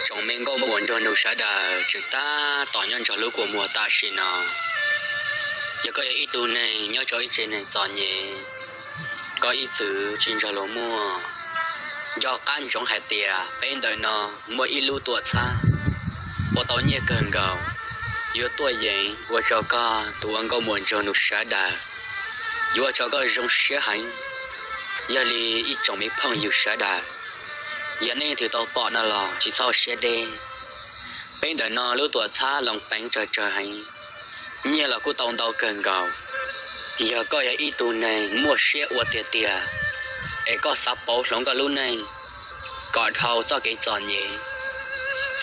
Tsoom me nkauj muam nraug nus sawv daws tseem tab tom nyob nrog lub kua muag tam sim no. Yog koj yog ib tug neeg nyob rau ib tsev neeg txom nyem, koj ib txwm tsis nrog luag muaj, nco qab ntsoov hais tias peb ntawm no muaj ib lub tuam txhab ua tau nyiaj kawg nkaus, yuav tuaj yeem ua rau koj tus ua nkauj muam nraug nus sawv daws, yuav ua rau koj zoo siab heev. Yog li ib tsoom me phooj ywg sawv daws, yog nej twb tau pom no los tsis txhob siab deb. Peb ntawm no lub tuam txhab loo peev tsawg tsawg heev, nyiaj los kuj tau ntau kawg nkaus. Yog koj yog ib tug neeg muaj siab ua tiag tiag, es koj xav pauv hloov koj lub neej kom dhau txoj kev txom nyem,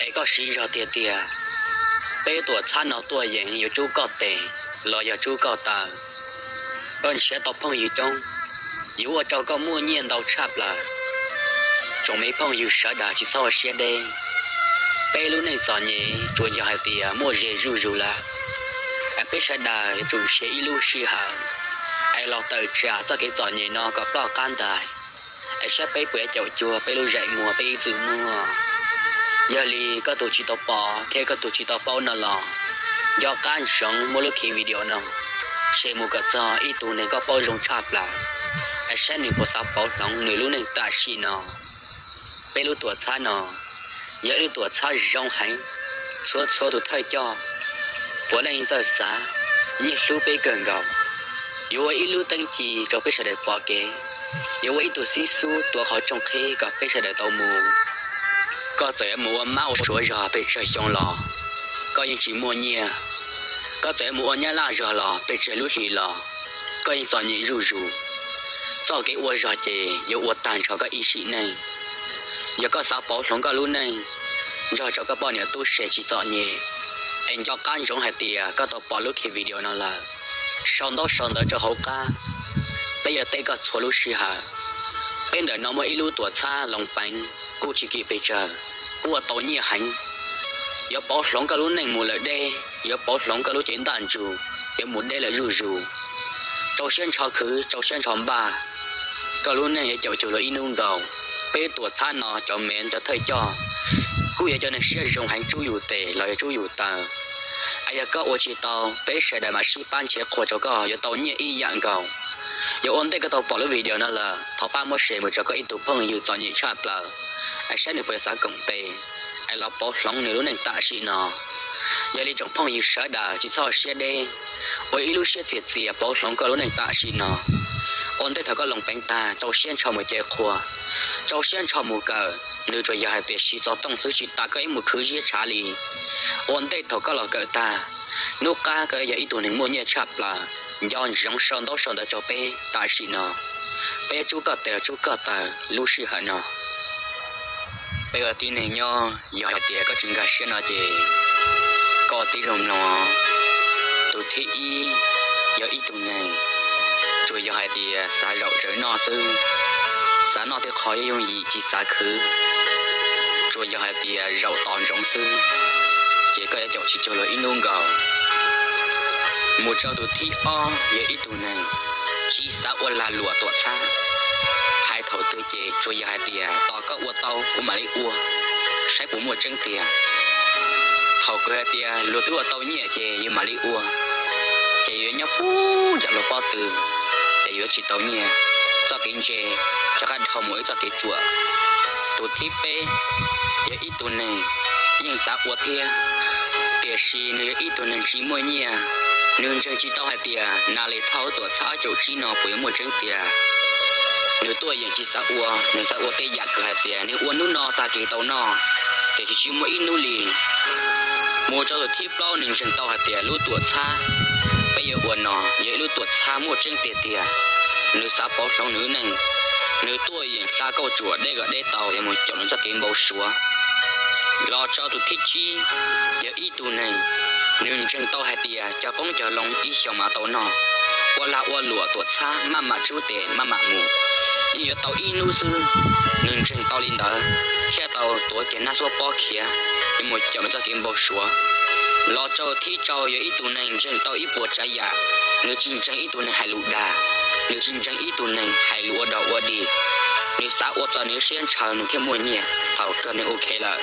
es koj siv zog tiag tiag, peb tuam txhab no tuaj yeem yuav rub koj tes los yog rub koj taw, koj nrhiav tau phooj ywg coob, yuav ua rau koj muaj nyiaj ntau tshaj plaws. Tsoom me phooj ywg sawv daws tsis txhob ua siab deb. Peb lub neej txom nyem tsuas yog hais tias muaj ze zuj zus lawm, es peb sawv daws yuav tsum nrhiav ib lub sij hawm es los tawm tsam txoj kev txom nyem no kom ploj qab ntais, es saib peb puas yuav caum cuag peb lub zeem muag peb ib txwm muaj. Yog li koj tus tsis tau pom thiab koj tus tsis tau paub no los, nco qab ntsoov muab lub video no share mus kom txog ib tug neeg koj paub zoo tshaj plaws, es saib nws puas xav pauv hloov nws lub neej tam sim no. Peb lub tuam txhab no yog ib lub tuam txhab zoo heev, txhua txhua tus thawj coj puav leej txawj xav, yeej hlub peb kawg nkaus. Yuav ua ib lub teeb ci rau peb sawv daws pom kev, yuav ua ib tug xib xub tuav qhov rooj qhib kom peb sawv daws tau mus. Koj txawm yuav mus ua mab ua suav zog pes tsawg xyoo los koj yeej tsis muaj nyiaj. Koj txawm yuav mus ua nyab laj zog los pes tsawg lub hlis los koj yeej txom nyem zuj zus. Txoj kev ua zog ces yuav ua tag nrho koj ib sim neej. Yog koj xav pauv hloov koj lub neej nrog rau koj poj niam tub se tsis txom nyem, es nco qab ntsoov hais tias koj tau pom lub video no lawm, sau ntaub sau ntawv rau hauv qab, peb yuav teb koj txhua lub sij hawm. Peb ntawm no muaj ib lub tuam txhab loo peev kuj tsis kim pes tsawg, kuj ua tau nyiaj heev. Yuav pauv hloov koj lub neej mus lawm deb, yuav pauv hloov koj lub cev ntaj ntsug, yuav mus deb lawm zuj zus. Rau siab ntsho khwv, rau siab ntsho npaj, koj lub neej yuav caum cuag luag ib hnub nkaus. Peb tuam txhab no cov me cov thawj coj kuj yog cov neeg siab zoo heev, rub yus tes los yog rub yus taw. Es yog koj ua tsis tau, peb sawv daws mam sib pab nrhiav qhua rau koj yuav tau nyiaj ib yam nkaus. Yog ua ntej koj tau pom lub video no lawm, thov pab muab share mus rau koj ib tug phooj ywg txom nyem tshaj plaws, es saib nws puas xav koom tes es los pauv hloov nws lub neej tam sim no. Yog li tsoom phooj ywg sawv daws tsis txhob siab deb, ua ib lub siab txias txias pauv hloov koj lub neej tam sim no. Ua ntej thaum koj loo peev tag rau siab ntsho mus cev qhua, rau siab ntsho mus kawm, nws tsuas yog hais tias siv xov tooj xwb tsis tas koj ib mus khwv ziab tshav li. Ua ntej thaum koj los kawm tag, hnub qab koj yog ib tug neeg muaj nyiaj tshaj plaws. Nco ntsoov sau ntaub sau ntawv rau peb tam sim no, peb rub koj tes los rub koj taw lub sij hawm no. Peb ua tib neeg nyob yog hais tias koj tsis nkag siab no ces koj tib zoo mloog. Tus thib ib yog ib tug neeg tsuas yog hais tias xav zaum zawv noj xwb, xav noj tej qho yooj yooj yim tsis xav khwv, tsuas yog hais tias zaum tos ntsoov xwb, ces koj yuav caum tsis cuag luag ib hnub nkaus. Mus rau tus thib ob yog ib tug neeg tsis xav ua lag luam tuam txhab, hais thaum twg ces tsuas yog hais tias tos koj ua tau kuv mam li ua, saib puas muaj tseeb tiag. Thaum kuv hais tias luag twb ua tau nyiaj ces yus mam li ua, ces yuav nyob puag nram luag pob tw, ces yuav tsis tau nyiaj, txoj kev ntse rov qab dhau mus ib txoj kev ruam. Tus thib peb yog ib tug neeg yeej xav ua thiab, tiam sis nws yog ib tug neeg tsis muaj nyiaj, nws ntseeg tsis tau hais tias nas les thauj tuam txhab ob caum tsib no puas yuav muaj tseeb tiag. Nws tuaj yeem tsis xav ua, nws xav ua tej yam kws hais tias nws ua hnub no tag kis tau noj, tiam sis tsis muaj ib hnub li. Mus rau tus thib plaub nws ntseeg tau hais tias lub tuam txhab peb yuav ua no yog ib lub tuam txhab muaj tseeb tiag tiag. Nws xav pauv hloov nws lub neej, nws tuaj yeem xa kauj ruam deb kom deb tau yuav mus caum nws txoj kev npau suav. Los rau tus thib tsib yog ib tug neeg, nws ntseeg tau hais tias cog qoob cog loo ib xyoos mas tau noj, ua lag ua luam tuam txhab maj mam rub tes maj mam mus, yeej yuav tau ib hnub xwb. Nws ntseeg tau li ntawd thiaj tau tuav kiag nab xuab pob khiav yuav mus caum nws txoj kev npau suav. Los rau thib rau yog ib tug neeg ntseeg tau ib puas tsav yam, nws tsis ntseeg ib tug neeg hais lus dag, nws tsis ntseeg ib tug neeg hais lus ua dog ua dig, nws xav ua txog nws siab ntshaw nws thiaj muaj nyiaj, thaum kawg nws ok lawm.